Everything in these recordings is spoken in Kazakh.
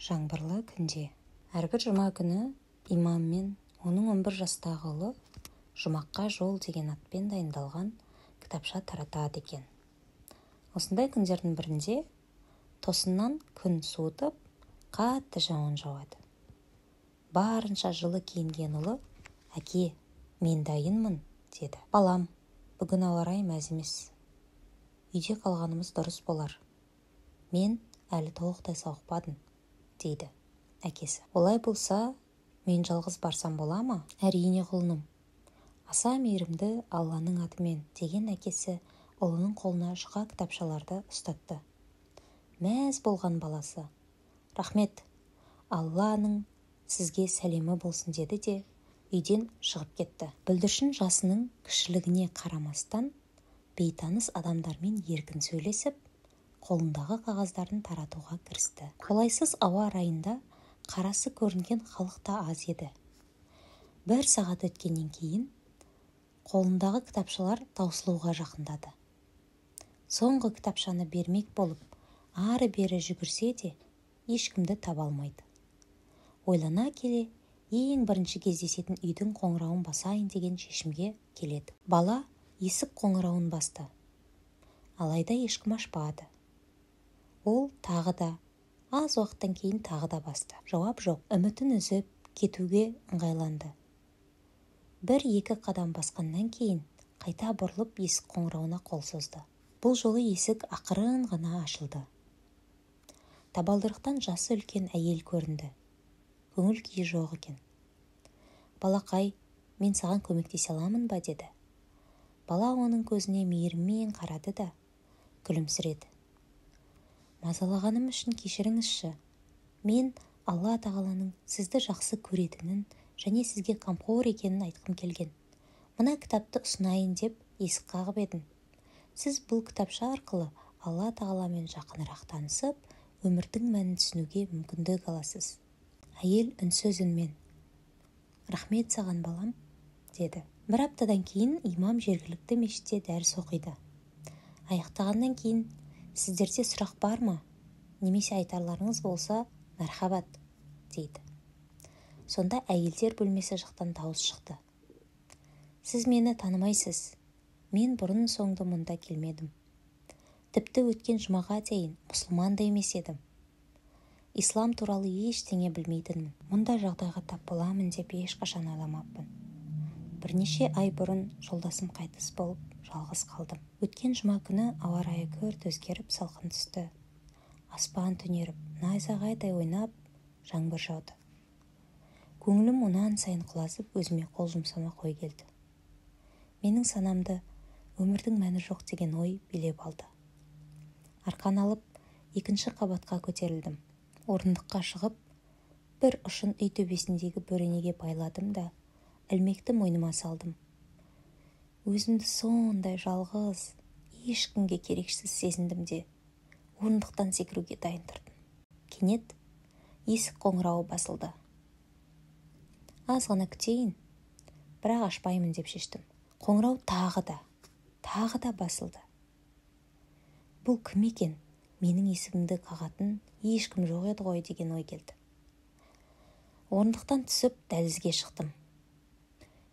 Жаңбырлы күнде. Әрбір жұма күні имам мен оның 11 жастағы ұлы «Жұмаққа жол» деген атпен дайындалған кітапша таратады екен. Осындай күндердің бірінде тосыннан күн суытып, қатты жауын жауады. Барынша жылы киінген ұлы: «Әке, мен дайынмын», – деді. «Балам, бүгін ауа райы мәз емес. Үйде қалғанымыз дұрыс болар. Мен әлі толықтай сауықпадым», – дейді әкесі. «Олай болса, мен жалғыз барсам бола ма?» «Әрине, құлыным. Аса мейірімді Алланың атымен», – деген әкесі ұлының қолына жұқа кітапшаларды ұстатты. Мәз болған баласы: «Рахмет, Алланың сізге сәлемі болсын», – деді де үйден шығып кетті. Бүлдіршін жасының кішілігіне қарамастан, бейтаныс адамдармен еркін сөйлесіп, қолындағы қағаздарын таратуға кірісті. Қолайсыз ауа райында қарасы көрінген халық та аз еді. Бір сағат өткеннен кейін қолындағы кітапшалар таусылуға жақындады. Соңғы кітапшаны бермек болып ары-бері жүгірсе де, ешкімді таба алмайды. Ойлана келе, ең бірінші кездесетін үйдің қоңырауын басайын деген шешімге келеді. Бала есік қоңырауын басты. Алайда ешкім ашпады. Ол тағы да аз уақыттан кейін тағы да басты. Жауап жоқ. Үмітін үзіп, кетуге ыңғайланды. Бір-екі қадам басқаннан кейін қайта бұрылып, есік қоңырауына қол созды. Бұл жолы есік ақырын ғана ашылды. Табалдырықтан жасы үлкен әйел көрінді. Көңіл күйі жоқ екен. «Балақай, мен саған көмектесе аламын ба?» – деді. Бала оның көзіне мейіріммен қарады да күлімсіреді. «Мазалағаным үшін кешіріңізші. Мен Алла тағаланың сізді жақсы көретінін және сізге қамқор екенін айтқым келген. Мына кітапты ұсынайын деп есік қағып едім. Сіз бұл кітапша арқылы Алла тағаламен жақынырақ танысып, өмірдің мәнін түсінуге мүмкіндік аласыз». Әйел үнсіз үнмен: «Рахмет саған, балам», – деді. Бір аптадан кейін имам жергілікті мешітте дәріс оқиды. Аяқтағаннан кейін: «Сіздерде сұрақ бар ма? Немесе айтарларыңыз болса, мәрхабат», – дейді. Сонда әйелдер бөлмесі жақтан дауыс шықты: «Сіз мені танымайсыз. Мен бұрын соңды мұнда келмедім. Тіпті өткен жұмаға дейін мұсылман да емес едім. Ислам туралы ештеңе білмейтінмін. Мұндай жағдайға тап боламын деп ешқашан ойламаппын. Бірнеше ай бұрын жолдасым қайтыс болып, жалғыз қалдым. Өткен жұма күні ауа райы күрт өзгеріп, салқын түсті. Аспан түнеріп, найзағайдай ойнап, жаңбыр жауды. Көңілім онан сайын құлазып, өзіме қол жұмсамақ ой келді. Менің санамды өмірдің мәні жоқ деген ой билеп алды. Арқан алып, екінші қабатқа көтерілдім. Орындыққа шығып, бір ұшын үй төбесіндегі бөренеге байладым да, ілмекті мойныма салдым. Өзімді сондай жалғыз, ешкімге керексіз сезіндім де, орындықтан секіруге дайын тұрдым. Кенет есік қоңырауы басылды. Аз ғана күтейін, бірақ ашпаймын деп шештім. Қоңырау тағы да, тағы да басылды. Бұл кім екен? Менің есігімді қағатын ешкім жоқ еді ғой деген ой келді. Орындықтан түсіп, дәлізге шықтым.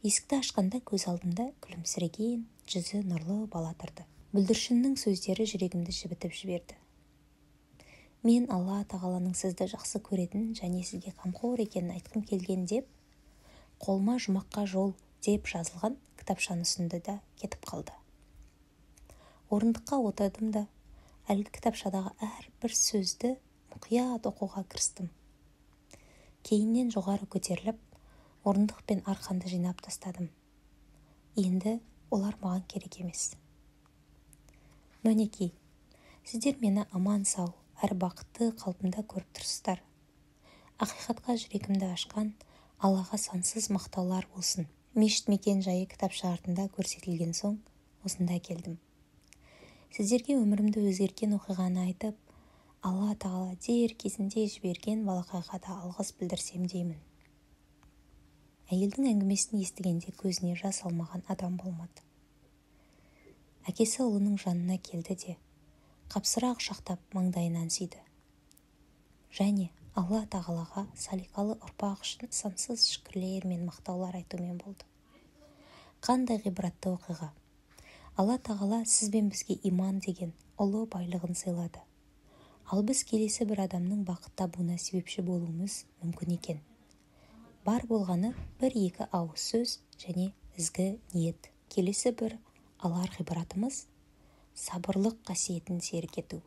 Есікті ашқанда көз алдымда күлімсіреген, жүзі нұрлы бала тұрды. Бүлдіршіннің сөздері жүрегімді жібітіп жіберді. «Мен Алла тағаланың сізді жақсы көретінін және сізге қамқор екенін айтқым келген», – деп, қолыма «Жұмаққа жол» деп жазылған кітапшаны ұсынды да кетіп қалды. Орындыққа отырдым да, әлгі кітапшадағы әрбір сөзді мұқият оқуға кірістім. Кейіннен жоғары көтеріліп, орындық пен арқанды жинап тастадым. Енді олар маған керек емес. Мінекей, сіздер мені аман-сау әрі бақытты қалпымда көріп тұрсыздар. Ақиқатқа жүрегімді ашқан Аллаға сансыз мақтаулар болсын. Мешіт мекен жайы кітапша артында көрсетілген соң, осында келдім. Сіздерге өмірімді өзгерткен оқиғаны айтып, Алла тағала дер кезінде жіберген балақайға да алғыс білдірсем деймін». Әйелдің әңгімесін естігенде көзіне жас алмаған адам болмады. Әкесі ұлының жанына келді де, қапсыра құшақтап, маңдайынан сүйді. Және Алла Тағалаға салиқалы ұрпақ үшін сансыз шүкірлер мен мақтаулар айтумен болды. Қандай ғибратты оқиға! Алла Тағала сіз бен бізге иман деген ұлы байлығын сыйлады. Ал біз келесі бір адамның бақыт табуына себепші болуымыз мүмкін екен. Бар болғаны бір-екі ауыз сөз және ізгі ниет. Келесі бір алар ғибратымыз сабырлық қасиетін серік ету.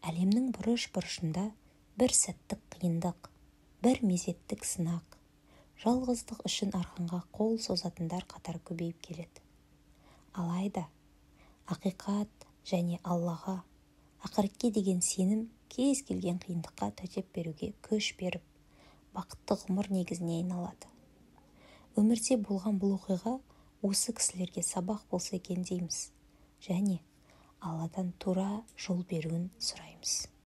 Әлемнің бұрыш-бұрышында бір сәттік қиындық, бір мезеттік сынақ, жалғыздық үшін арқанға қол созатындар қатары көбейіп келеді. Алайда ақиқат және Аллаға, ақыретке деген сенім кез келген қиындыққа төтеп беруге күш беріп, бақытты ғұмыр негізіне айналады. Өмірде болған бұл оқиға осы кісілерге сабақ болса екен дейміз және Алладан тура жол беруін сұраймыз.